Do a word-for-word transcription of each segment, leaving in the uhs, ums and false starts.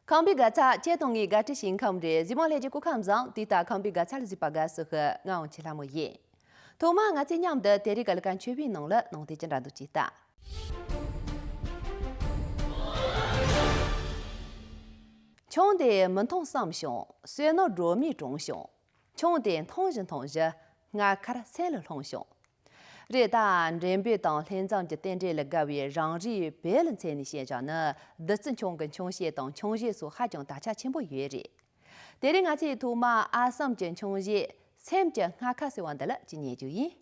ཁམས་པའི་དགའ་ཚལ་ཁྱེད་དང་ངའི་དགའ་སྤྲོ་ཞིང་ཁམས་རེད། གཟིགས་མོ་ལྷན་རྒྱས་སྐུ་ཁམས་བཟང་། དེ་ལྟར་ཁམས་པའི་དགའ་ཚལ་གཟིགས་པ་དགའ་བསུ་ཞུ། ང་དབང་ཆེན་ལྷ་མོ་ཡིན། ཐོག་མར་ང་ཚོས་མཉམ་དུ་དེ་རིང་གི་ལ་ཁ་མཆོད་པའི་ནང་ལ་ནང་དེ་ཅི་འདྲ་འདུག་ཅེས་ལྟ། ཆང་དེ་མི་འཐུང་བསམ་བྱུང་། བསོད་ནམས་སྒྲོན་མེ་དྲངས་བྱུང་། ཆང་དེ་འཐུང་བཞིན་འཐུང་བཞིན་སྔར་ཁར་སེམས་ལ་ལྷུང་བྱུང་། རེད་ད། འགྲེམས་སྤེལ་དང་ལྷན་འཛོམས་ཀྱི་རྟེན་འབྲེལ་ལ་དགའ་བའི་རང་རེའི་བོད་ལ་མཚོན་ནས་བཤད་བཞག་ན། བདུད་རྩི་ཆང་གི་ཆང་གཞས་དང་ཆང་གཞས་སོགས་ཧ་ཅང་དར་ཆ་ཆེན་པོ་ཡོད་རེད། དེ་རིང་ང་ཚོས་ཐོག་མར་ཨ་བསམ་གྱི་ཆང་གཞས་སེམས་ཀྱི་སྔར་ཁ་ཟེར་བ་འདི་ལ་ཅིག་ཉན་རྒྱུ་ཡིན།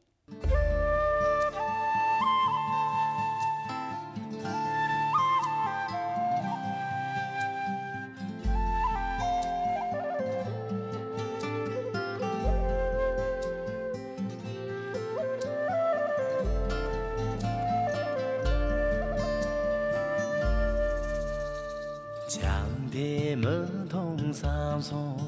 ཆང་དེ་མི་འཐུང་བསམ་སོང་།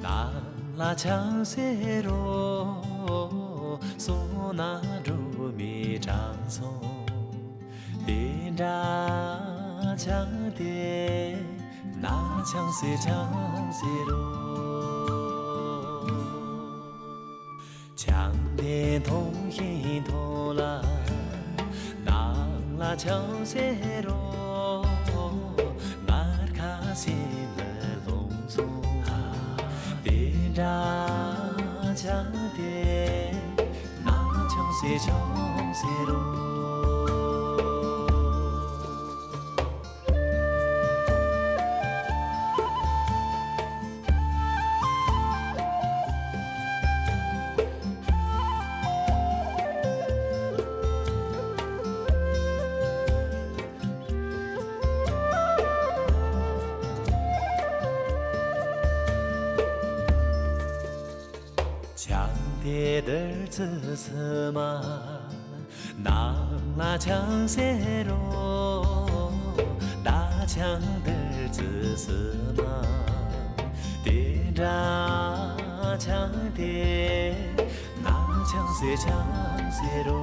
ནང་ལ་ཆང་ཟེར་རོ། བསོད་ནམས་སྒྲོན་མེ་དྲངས་སོང་། དེ་འདྲ་ཆང་དེ་ནང་ཆང་ཟེར་ཆང་ཟེར་རོ། ཆང་དེ་འཐུང་བཞིན་འཐུང་ལ། ནང་ལ་ཆང་ཟེར་རོ། སྔར་ཁ་སེམས་ལ་ལྷུང་སོང་། དེ་འདྲ་ཆང་དེ་ནང་ཆང་ཟེར་ཆང་ཟེར་རོ། ཆང་དེ་བདུད་རྩི་བསིལ་མ། ནང་ལ་ཆང་ཟེར་རོ། ད་ཆང་བདུད་རྩི་བསིལ་མ། དེ་འདྲ་ཆང་དེ་ནང་ཆང་ཟེར་ཆང་ཟེར་རོ།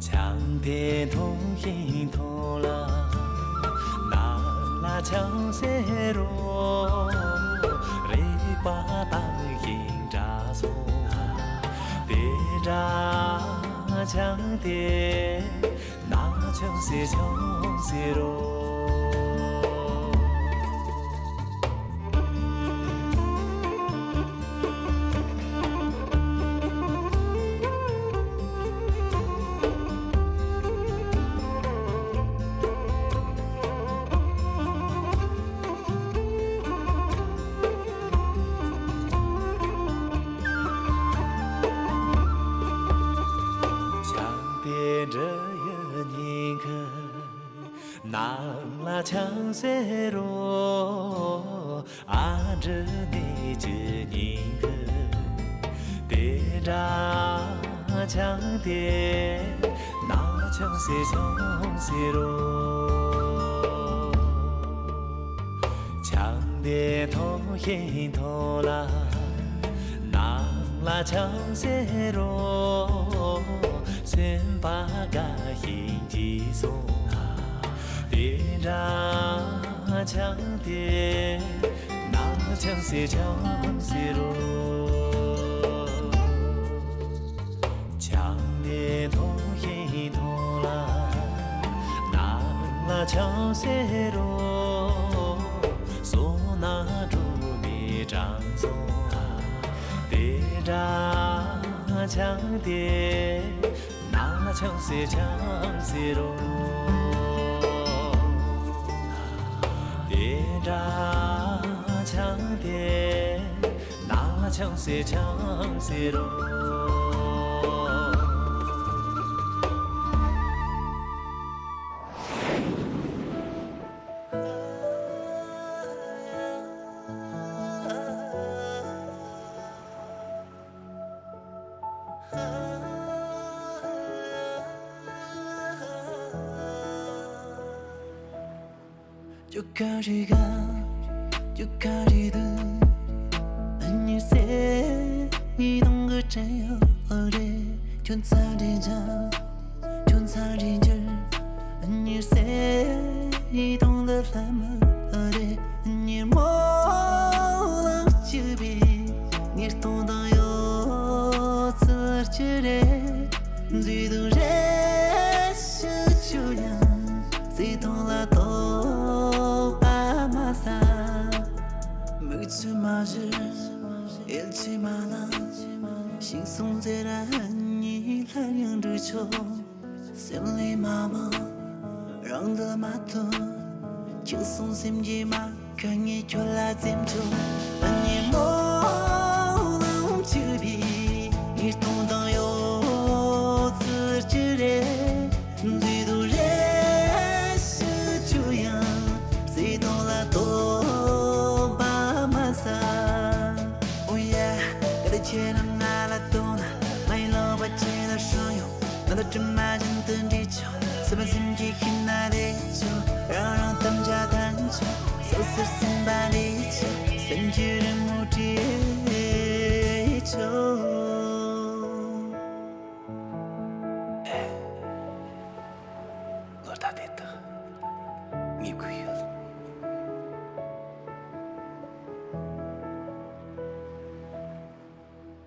ཆང་དེ་འཐུང་བཞིན་འཐུང་ལ། ནང་ལ་ཆང་ཟེར་རོ། རེག་པ་བཏང་བཞིན་འདྲ་སོང་། དེ་འདྲ་ཆང་དེ་ནང་ཆང་ཟེར་ཆང་ཟེར་རོ། ཆང་དེ་འདྲ་ཡི་ཉིན་གི། ནང་ལ་ཆང་ཟེར་རོ། ཨ་འདྲ་ནས་ཀྱི་ཉིན་གི། དེ་འདྲ་ཆང་དེ་ནང་ཆང་ཟེར་ཆང་ཟེར་རོ། ཆང་དེ་འཐུང་བཞིན་འཐུང་ལ། ནང་ལ་ཆང་ཟེར་རོ། སེམས་པ་དགའ་བཞིན་གྱིས་སོང་། དེ་འདྲ་ཆང་དེ་ནང་ཆང་ཟེར་ཆང་ཟེར་རོ། ཆང་དེ་འཐུང་བཞིན་འཐུང་ལ། ནང་ལ་ཆང་ཟེར་རོ། བསོད་ནམས་སྒྲོན་མེ་དྲངས་སོང་། དེ་འདྲ་ཆང་དེ་ནང་ལ་ཆང་ཟེར་ཆང་ཟེར་རོ། དེ་འདྲ་ཆང་དེ་ནང་ལ་ཆང་ཟེར་ཆང་ཟེར་རོ། ཉིས་སྟོང་ལ་ལྷ་མི་རེད། ཉིན་མོ་ལམ་གཅིག་པའི་ཉིས་སྟོང་དང་ཡོད་ཚུལ་གཅིག་རེད། མཛེས་སྡུག་རེ་ཞིག་བཅུག་ཡང་བརྩེ་དུང་ལ་དོགས་པ་མ་ཟ། མིག་ཆུ་མ་བཞུར། ཡིད་ཆེས་མ་གནང་། ཤིང་སོང་ཚེ་ར་གཉིས་སླར་ཡང་འགྲིག་ཆོག་སེམས་ལས་མ་མང་། རང་འདོད་མ་ཐུབ། འཁྱུག་སོང་སེམས་ཀྱི་མ། ཁ་ངས་ཁྱོད་ལ་བཙེམ་ཆོག་ཉིན་མོ་ལམ་གཅིག་པའི་ཉིས་སྟོང་དང་ཡོད་ཚུལ་གཅིག་རེད། མཛེས་སྡུག་རེ་ཞིག་བཅུག་ཡང་བརྩེ་དུང་ལ་དོགས་པ་མ་ཟ། ཨོ་ཡ། གལ་ཏེ་ཁྱེད་རང་ང་ལ་དོགས་ན། ང་ཡི་ལོག་པ་ཁྱེད་ལ་སྲུང་ཡོང་། ང་དང་གྲིབ་མ་བཞིན་དུ་འདྲིས་ཆོག་སེམས་པ་སེམས་ཀྱི་ཤིང་ན་རེ་ཆོག་རང་རང་དམ་བཅའ་དང་ཆོག་སོ་སོར་སེམས་པ་རེ་ཆོག་སེམས་ཀྱི་རི་མོ་བྲིས་ཆོག་ལོ་ཟླ་དེ་དག་ངེས་དགོས་ཡོད།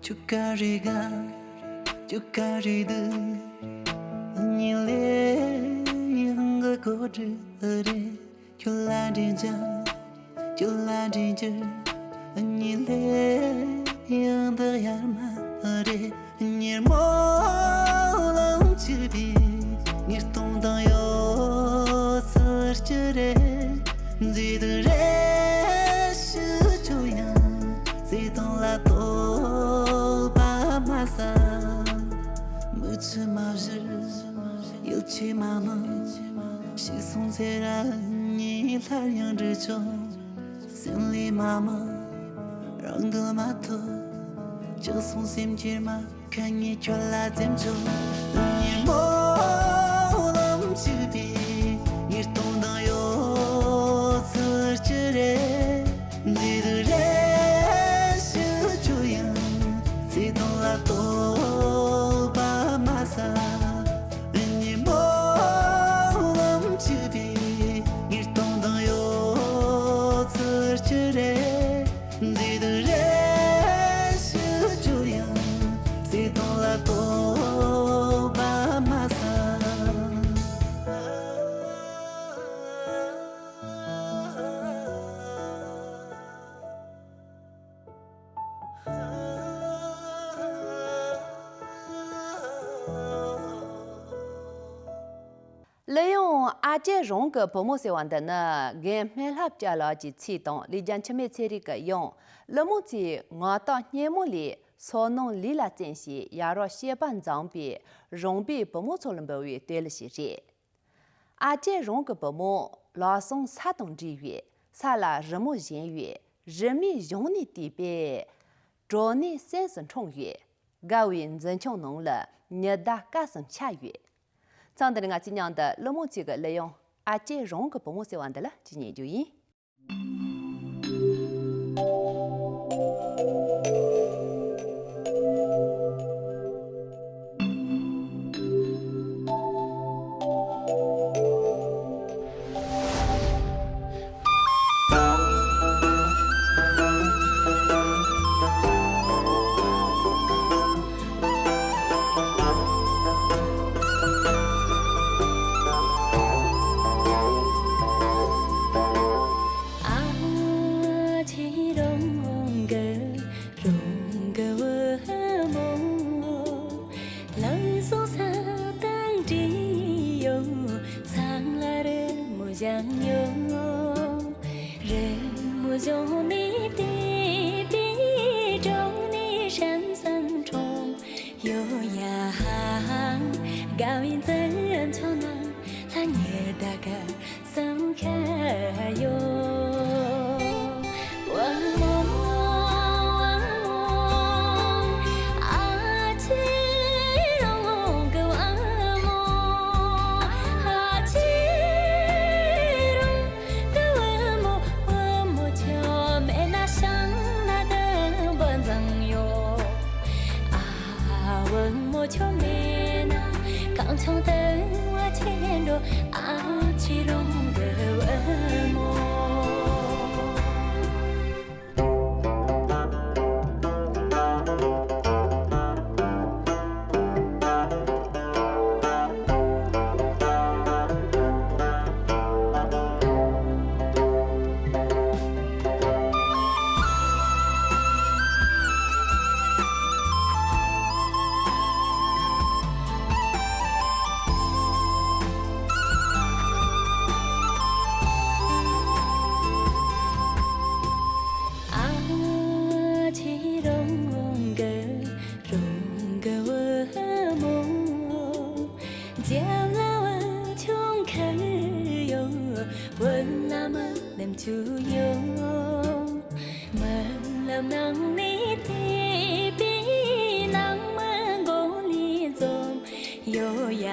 ཆུ་ཀ་རེ་ག་ཆུ་ཀ་རེ་དུ། ཉིན་ལས་ཡང་གི་གོ་སྒྲིག་རེད། ཁྱོད་ལ་འདྲི་འཇགས། ཁྱོད་ལ་འདྲི་འཇགས། ཉིན་ལས་ཡང་འདི་ཡར་མ་རེད། ཉིན་མོ་ལམ་གཅིག་པའི་ཉིས་སྟོང་དང་ཡོད་ཚུལ་གཅིག་རེད། མཛེས་སྡུག་རེ་ཞིག་བཅུག་ཡང་བརྩེ་དུང་ལ་དོགས་པ་མ་ཟ། མིག་ཆུ་མ་བཞུར། ཡིད་ཆེས་མ་མང་། ཤི་སོང་ཚེ་ར་གཉིས་སླར་ཡང་འདྲིས་ཆོག་སེམས་ལས་མ་མང་། རང་འདོད་མ་ཐུབ། འཁྱུག་སོང་སེམས་ཀྱི་མ། ཁ་ངས་ཁྱོད་ལ་བཙེམ་ཆོག་ཉིན་མོ་ལམ་གཅིག་པའི་ཉིས་སྟོང་དང་ཡོད་ཚུལ་གཅིག་རེད། མཛེས་སྡུག་རེ་ཞིག་བཅུག་ཡང་བརྩེ་དུང་ལ་དོགས་པ་མ་ཟ། ཉིན་མོ་ལམ་གཅིག་པའི་ཉིས་སྟོང་དང་ཡོད་ཚུལ་གཅིག་རེད། མཛེས་སྡུག་རེ་ཞིག་བཅུག་ཡང་བརྩེ་དུང་ལ་དོགས་པ་མ་ཟ། གླུ་དབྱངས་ཨ་ཅེ་རང་གི་བུ་མོ་ཟེར་བ་འདི་ནི་རྒན་སྨན་ལྷ་སྐྱབས་ལགས་ཀྱི་ཚིག་དང་ལི་ལྗང་འཆི་མེད་ཚེ་རིང་གི་དབྱངས། གླུ་མོ་ཚོའི་ངག་དང་སྙན་མོ་ལས་བསོད་ནམས་ལུས་ལ་བརྩོན་ཞིང་ཡ་རབས་སྤྱོད་པ་འཛོམས་པའི་རང་པའི་བུ་མོ་ཚོ་ལ་འབུལ་བའི་དུས་ལ་ཞིག་རེད། ཨ་ཅེ་རང་གི་བུ་མོ་ལག་ཟུང་ས་དང་འདྲིས་པའི་ས་ལ་རི་མོ་བཞེངས་པའི་རི་མོའི་གཞུང་ནས་བལྟས་པས་དྲོ་ནས་སེམས་སུ་འཁྲུངས་ཡོད། དགའ་བའི་མཛེས་ཆུང་ནང་ལ་ཉི་ཟླ་སྐར་གསུམ་ཆགས་ཡོད། མཚམས་འདིར་ང་ཚོས་མཉམ་དུ་གླུ་མོ་ཚོའི་གི་གླུ་དབྱངས་ཨ་ཅེ་རང་གི་བུ་མོ་ཟེར་བ་འདི་ལ་ཅིག་ཉན་རྒྱུ་ཡིན། ཆུ་ཡོད། རྨི་ལམ་ནང་ནས་ཐོས་པའི་ནང་མི་མགོ་ལས་འཛོམས་ཡོད་ཡ།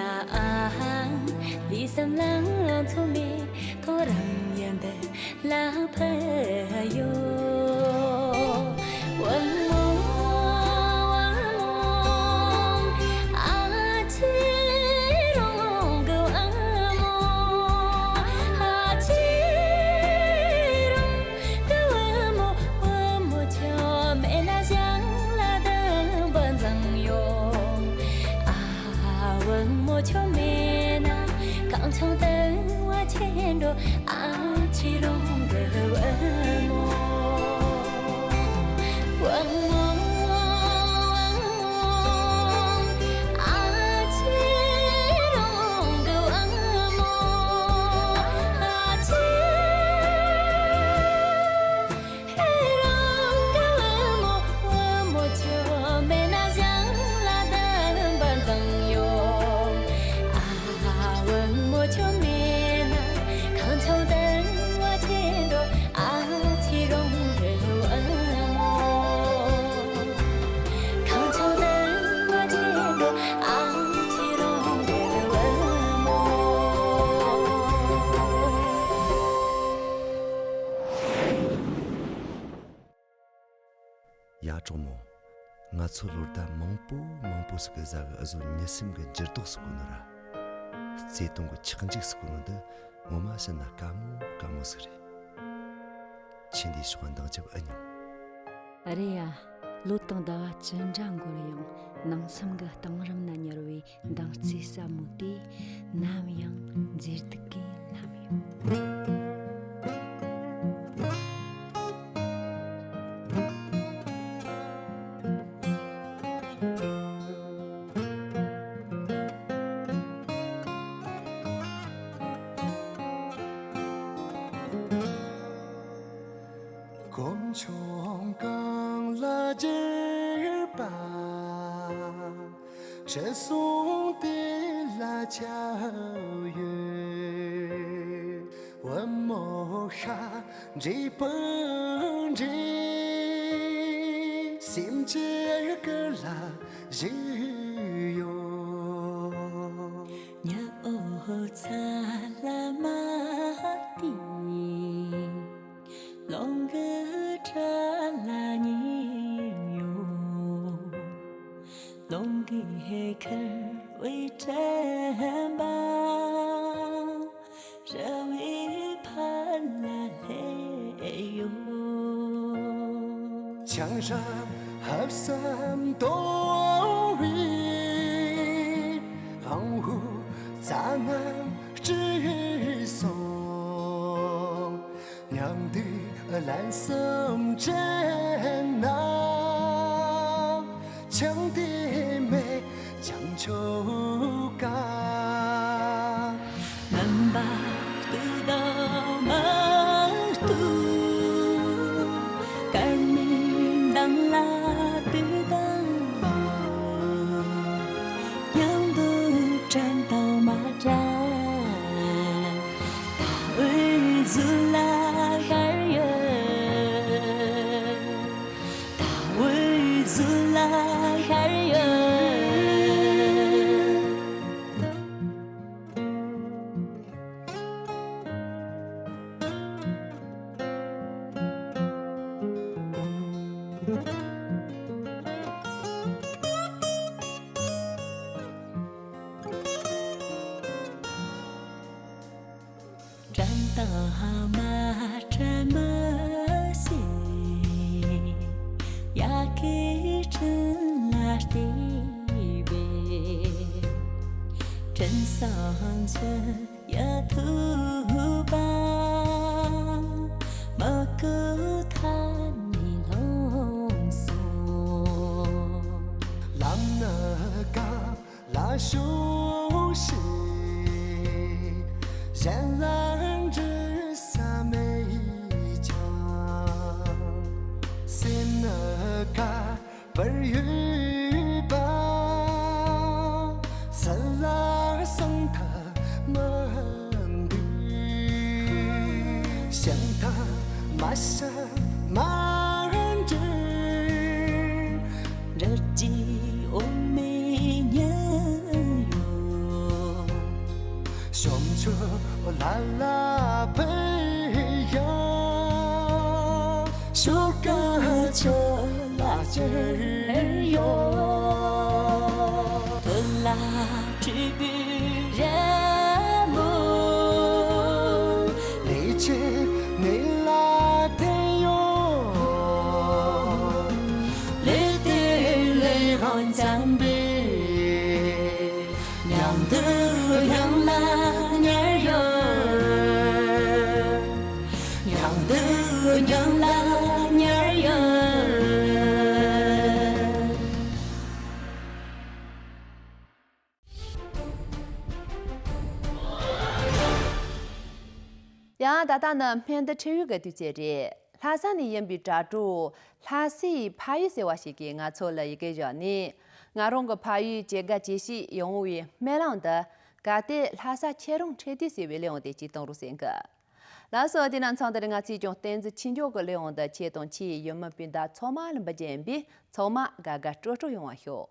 ཨ་ལས་བསམ་བློ་ཚང་མས་ཐོ་རངས་ཡུལ་འདི་ལ་ཕུལ་ཡོད། བུ་མོ། བུ་མོ། ཨ་ཅེ་རང་གི་བུ་མོ། ཨ་ཅེ་རང་གི་བུ་མོ། བུ་མོ་ཁྱོད་མེད་ན་ཞིང་ལ་སྡུག་པ་འཛིན་ཡོད། ཨ་བུ་མོ་ཁྱོད་མེད་ན་གངས་ལྗོངས་དུ་བ་ཆེ་འགྲོ། ཨ་ཅེ་རང་གི་བུ་མོ། བུ་མོ། ཨ་ཅེ་རང་གི་བུ་མོ། ཨ་ཅེ་རང་གི་བུ་མོ། བུ་མོ་ཁྱོད་མེད་ན་ཞིང་ལ་སྡུག་པ་འཛིན་ཡོད། ཨ་བུ་མོ་ཁྱོད་མེད་ན་གངས་ལྗོངས་དུ་བ་ཆེ་འགྲོ། ཨ་ཅེ་རང་གི་བུ་མོ། གངས་ལྗོངས་དུ་བ་ཆེ་འགྲོ། ཨ་ཅེ་རང་གི་བུ་མོ། ཡ་གྲོགས་མོ། ང་ཚོ་ལོ་ཟླ་མང་པོ་མང་པོ་ཟིག་གི་གཟའ་གི་འུ་ཟོ་མྱི་སེམས་གི་འགྱུར་ལྡོག་ཟེར་གོ་ནོ་ར། བརྩེ་དུང་གི་ཆག་འཇིག་ཟེར་གོ་ནོ་འདི་ངོ་མ་བཤད་ན་དཀའ་མོ་དཀའ་མོ་ཟིག་རེད། ཆེ་འདིའི་ཕྱོགས་འདང་རྒྱབ་ཨེ་མྱོང་། རེད་ཡ། ལོ་དང་ཟླ་བ་ཅི་འདྲ་འགོར་ཡང་ནང་སེམས་གི་གཏིང་རིམ་ན་ཉར་བའི་མདངས་རྩེ་ཟབ་མོ་དེ་ནམ་ཡང་མཛེས་སྡུག་གིས་ལམ་ཡོད། གོམ་བྱུང་གང་ལ་བསྒྱུར་པ། དྲི་བསུང་དེ་ལ་ཆགས་ཡོད། བུ་མོ་ཤ་འདྲེས་པོ་འདྲེས། སེམས་ཀྱི་ཀུ་ལ་བཞུགས་ཡོད། ཉི་འོད་ཚ་ལ་མ་བལྟས། རླུང་གི་ཁྲོད་ལ་ཉལ་ཡོད། རླུང་གིས་ཁུར་བའི་དྲན་པ་རི་བོའི་ཕར་ལ་ལྷོད་ཡོད། ཆང་རག་ཧབ་སེམས་དོ་བའི་དབང་བོའི་རྩྭ་རྣམས་བཀྲུས་སོང་། ཉམས་དུས་ལན་གསུམ་དྲན་ན། ཆང་དེ་མེད་ཀྱང་ཆོག་ག། མུན་པ་དུས་དང་མ་གཏུགས། སྐར་མའི་མདངས་ལ་དུས་དང་མཉམ་དུ་དྲན་དང་མ་དྲན། ཟླ་བོའི་གཟུགས་ལ་ཤར་ཡོད། ཟླ་བོའི་གཟུགས་ལ་ཤར་ཡོད། དྲན་དང་མ་དྲན་མི་ཤེས། ཡ་གིའི་སྤྲིན་ལ་བལྟས་པས། སྤྲིན་བཟང་ཅི་ཡ་ཐུབ་པ། མ་གོ་མཐའ་ནས་ལྷུང་སོང་། ལམ་ནི་ག་ལ་ཞོག་ཤེས། གཞན་ལ་འདྲི་ས་མེད་ཀྱང་། སེམས་ནི་ག་པར་ཡོད་པ། སུ་ལ་གསང་ཐབས་མི་འདུག་ཞེན་ཐག་ ཨ་ས་མ་རན་ཏེ། རལ་གྲི་འོ་མའི་ཉ་ཡོ། ཤོམ་ཆུ་ལ་ལ་ཕེ་ཡ། ཤོ་ཀ་ཆ་ལ་ཅེ་ཡོ། ཐོ་ལ་ཁྲི་པི་ར་མོ། ལེ་ཆེ་ནེ་ལ་ཏེ་ཡོ། ལེ་ཏེ་ལེ་རང་ཙམ་པེ། ཉང་དུ་ཉང་ལ་ཉར་ཡོད། ཉང་དུ་ཉང་ལ་ཉར་ཡོད། ཡང་ད་ལྟ་ནི་སྨན་བདག་ཁྲིད་ཡུལ་གྱི་དུས་ཚོད་རེད། ལྷ་ས་ནས་ཡིན་པའི་དྲ་གྲོགས་ལྷ་སའི་ཕ་ཡུལ་ཟེར་བ་ཞིག་གིས་ང་ཚོ་ལ་ཡི་གེ་བཞག་ནས། ང་རང་གི་ཕ་ཡུལ་ཇེ་དགའ་ཇེ་ཞིག་ཡོང་བའི་སྨོན་ལམ་འདི་གལ་ཏེ་ལྷ་ས་ཁྱེད་རང་འཕྲད་དུས་ཟེར་བའི་གླེང་བ་དེ་ཅིག་གཏོང་རོགས་ཟེར་གི། ལགས་སོ། དེ་ན་མཚམས་འདིར་ང་ཚོས་ཀྱང་བསྟན་འཛིན་ཆོས་འབྱོར་གྱི་གླེང་བ་འདི་ཁྱེད་དང་ཁྱེད་ཡུལ་མི་སྤུན་ཟླ་ཚང་མ་ལ་འབུལ་རྒྱུ་ཡིན་པས། ཚང་མ་དགའ་དགའ་སྤྲོ་སྤྲོ་ཡོང་བ་ཤོག།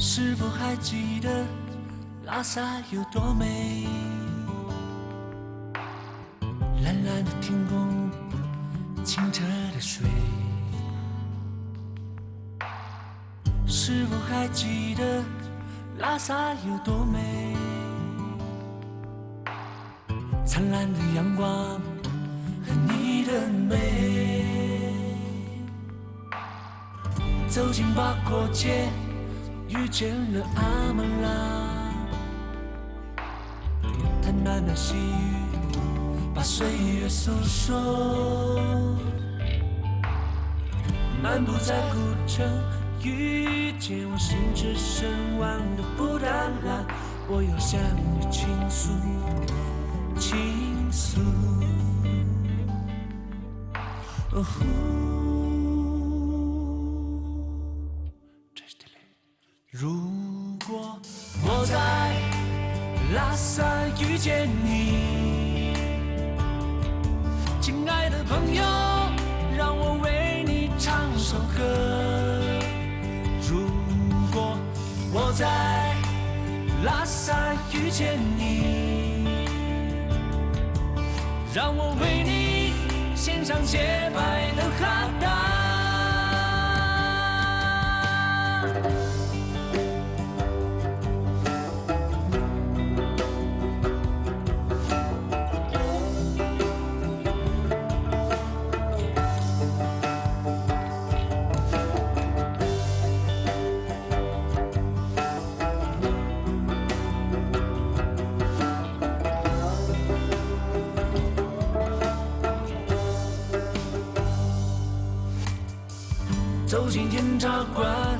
是否还记得拉萨有多美？蓝蓝的天空，清澈的水。是否还记得拉萨有多美？灿烂的阳光和你的美。 走进八廓街，遇见了阿曼拉。他喃喃细语，把岁月诉说。漫步在古城，遇见我心驰神往的布达拉，我要向你倾诉，倾诉。 如果我在拉萨遇见你，亲爱的朋友，让我为你唱首歌。如果我在拉萨遇见你，让我为你献上洁白的哈达。 走进甜茶馆，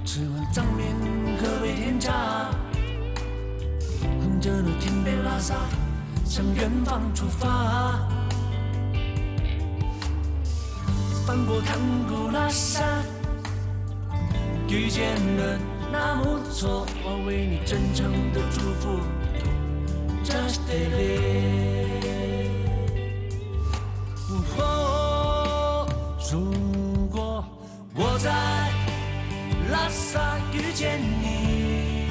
吃碗藏面河北甜茶，哼着那天边拉萨，向远方出发。翻过唐古拉山，遇见了纳木错，我为你真诚的祝福，这是对的。 哦，如果我在拉萨遇见你，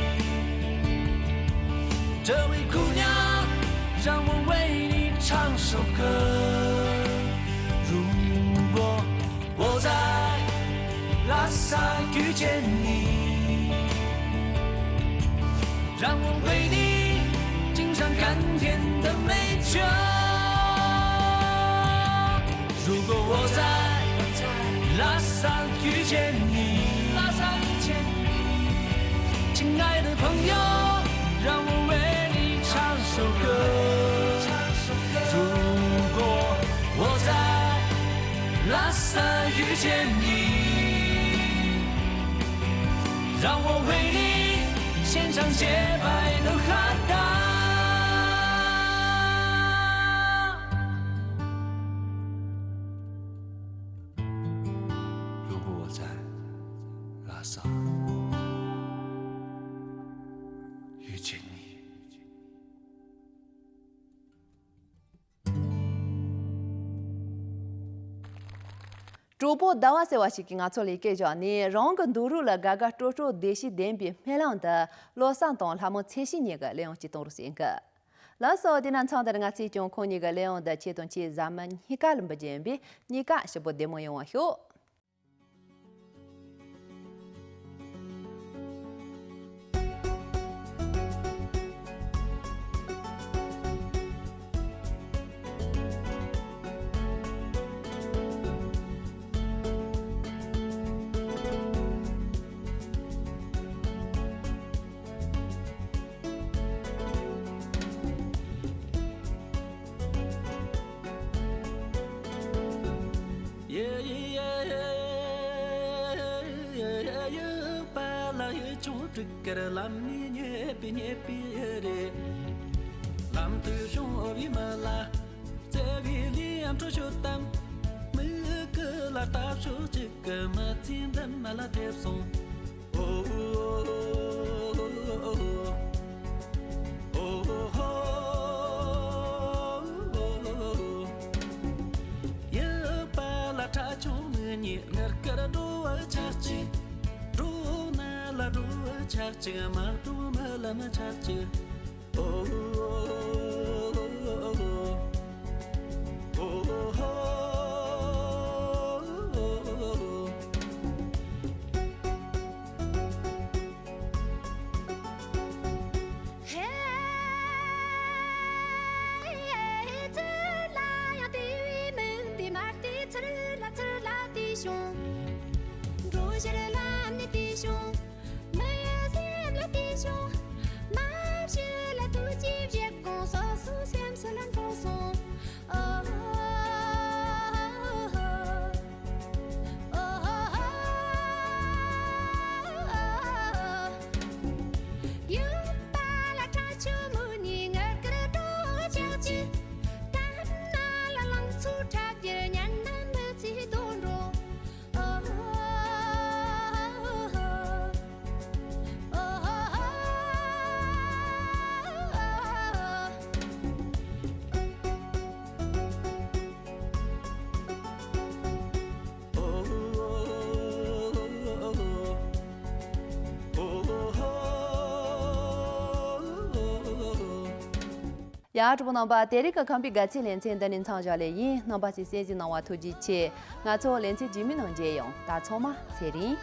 这位姑娘，让我为你唱首歌。如果我在拉萨遇见你，让我为你敬上甘甜的美酒。如果我在拉萨遇见你，拉萨遇见你，亲爱的朋友，让我为你唱首歌。如果我在遇见你，让我为你献上洁白的哈达。 如果我在拉萨遇见你。 གྲོགས་པོ་ཟླ་བ་ཟེར་བ་ཞིག་གིས་ང་ཚོ་ལ་ཡི་གེ་བཞག་ནས། རང་གི་འདུག་རོགས་ལ་དགའ་དགའ་སྤྲོ་སྤྲོ་བདེ་སྐྱིད་ལྡན་པའི་སྨོན་ལམ་དུ། བློ་བཟང་དང་ལྷ་མོ་ཚེ་བརྟན་གཉིས་ཀྱི་གླུ་དབྱངས་སྐྱིད་གཏོང་རོགས་ཟེར་གི། ལགས་སོ། དེ་ན་མཚམས་འདིར་ང་ཚོས་ཀྱང་ཁོང་གཉིས་ཀྱི་གླུ་དབྱངས་འདི་ཁྱེད་དང་ཁྱེད་གཟའ་མི་གཉིས་ཀ་ལ་འབུལ་རྒྱུ་ཡིན་པས། གཉིས་ཀ་ཞིབ་པོ་བདེ་མོ་ཡོང་བ་ཤོག། ཡ། གྲོགས་པོ་རྣམ་པ། དེ་རིང་གི་ཁམས་པའི་དགའ་ཚལ་ལེ་ཚན་འདི་ནས་མཚམས་བཞག་ལེ་ཡིན། རྣམ་པ་ཚོས་གསན་གཟིགས་གནང་བ་ཐུགས་རྗེ་ཆེ། ང་ཚོ་ལེ་ཚན་རྗེས་མའི་ནང་མཇལ་ཡོང་། ད་ཚང་མ་ཚེ་རིང་།